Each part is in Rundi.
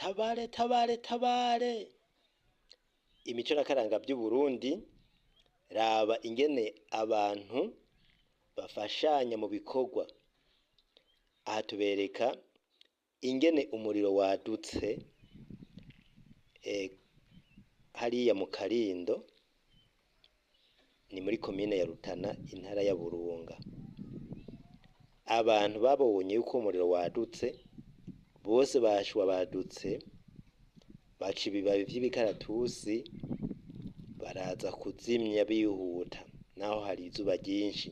Tabare, tabare, tabare! Imico n'akaranga vy'Uburundi, raba ingene abantu bafashanya mu bikorwa. Aha tubereka ingene umuriro wadutse hariya mu Karindo, ni muri komine ya Rutana, intara ya Burunga. Abantu babonye yuko umuriro wadutse, bose bashwa badutse, baca ibibabi vy'ibikaratusi, baraza kuzimya bihuta naho hari izuba ryinshi.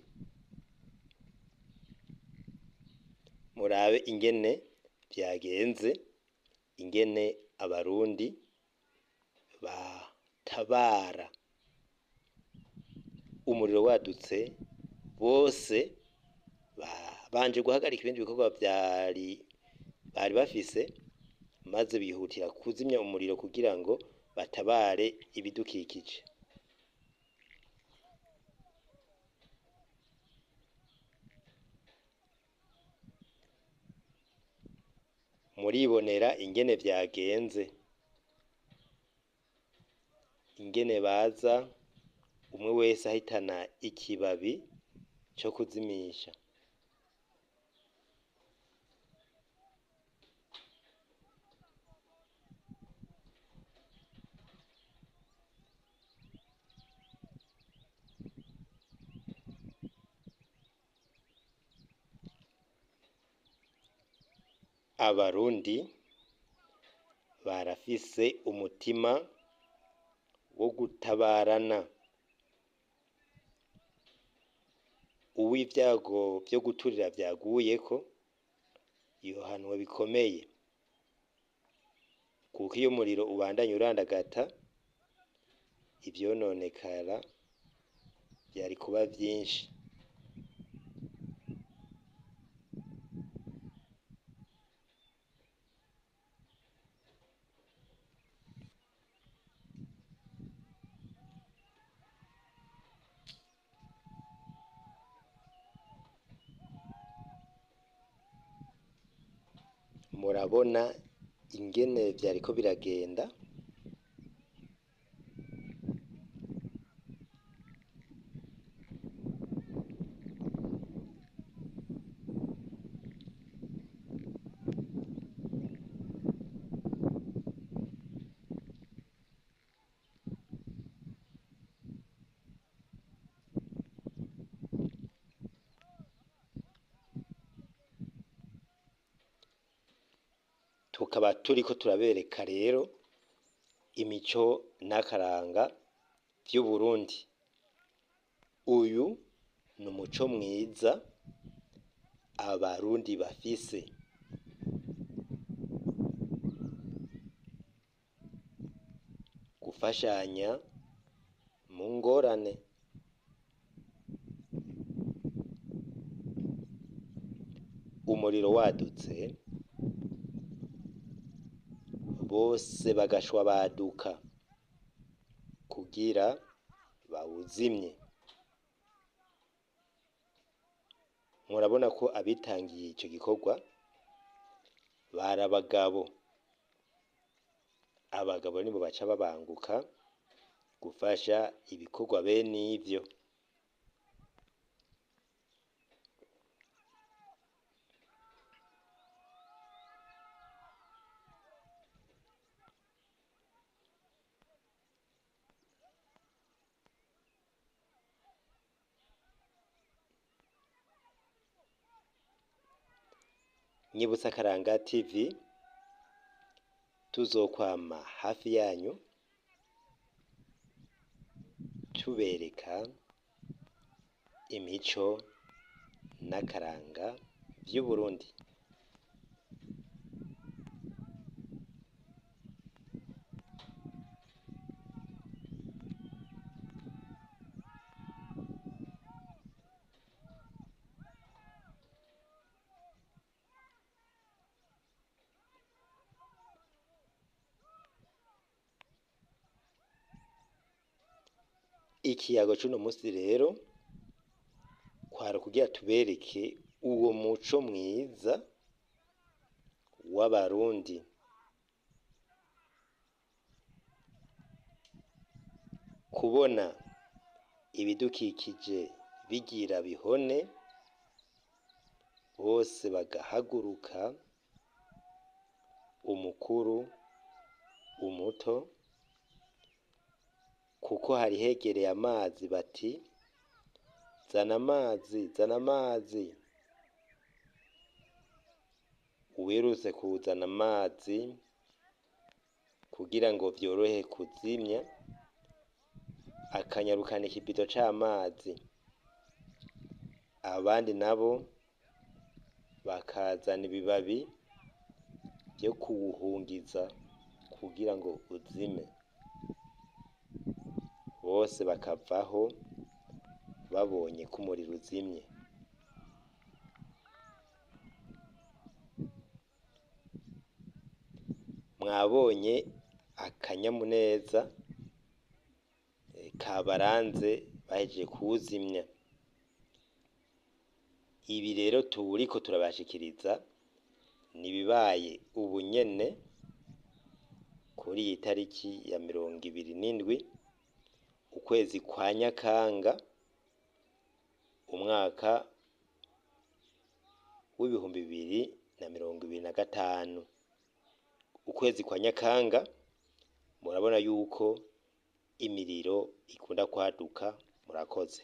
Murabe ingene vyagenze, ingene abarundi batabara. Umuriro wadutse, bose babanje guhagarika ibindi bikorwa vyari bari bafise, maze bihutira kuzimya umuriro kugira ngo batabare ibidukikije. Muribonera ingene vyagenze, ingene baza umwe wese ahitana ikibabi co kuzimisha. Abarundi barafise umutima wo gutabarana. Uw'ivyago vyo guturira vyaguyeko yohanwa bikomeye, kuko iyo umuriro ubandanya urandagata, ivyononekara vyari kuba vyinshi. Murabona ingene vyariko biragenda. Tukaba turiko turabereka rero imico n'akaranga vy'Uburundi. Uyu ni umuco mwiza abarundi bafise. Gufashanya mu ngorane. Umuriro wadutse, bose bagashwa baduka kugira bawuzimye. Murabona ko abitangiye ico gikorwa bari abagabo. Abagabo nibo baca babanguka gufasha ibikorwa bene ivyo. Nyibutsa Akaranga TV, tuzokwama hafi yanyu tubereka imico n'akaranga vy'Uburundi. Ikiyago c'uno musi rero kwari ukugira tubereke uwo muco mwiza w'abarundi. Kubona ibidukikije bigira bihone, bose bagahaguruka, umukuru, umuto, kuko hari hegereye amazi bati zana amazi, zana amazi. Uwirutse kuzana amazi kugira ngo vyorohe kuzimya, akanyarukana ikibido c'amazi, abandi nabo bakazana ibibabi vyo kuwuhungiza kugira ngo uzime, bose bakavaho babonye ko umuriro uzimye. Mwabonye akanyamuneza kabaranze bahejeje kuwuzimya. Ibi rero turiko turabashikiriza nibibaye ubu nyene kuri iyi tariki ya 27 ukwezi kwa Nyakanga umwaka w'2025. Ukwezi kwa Nyakanga murabona yuko imiriro ikunda kwaduka. Murakoze.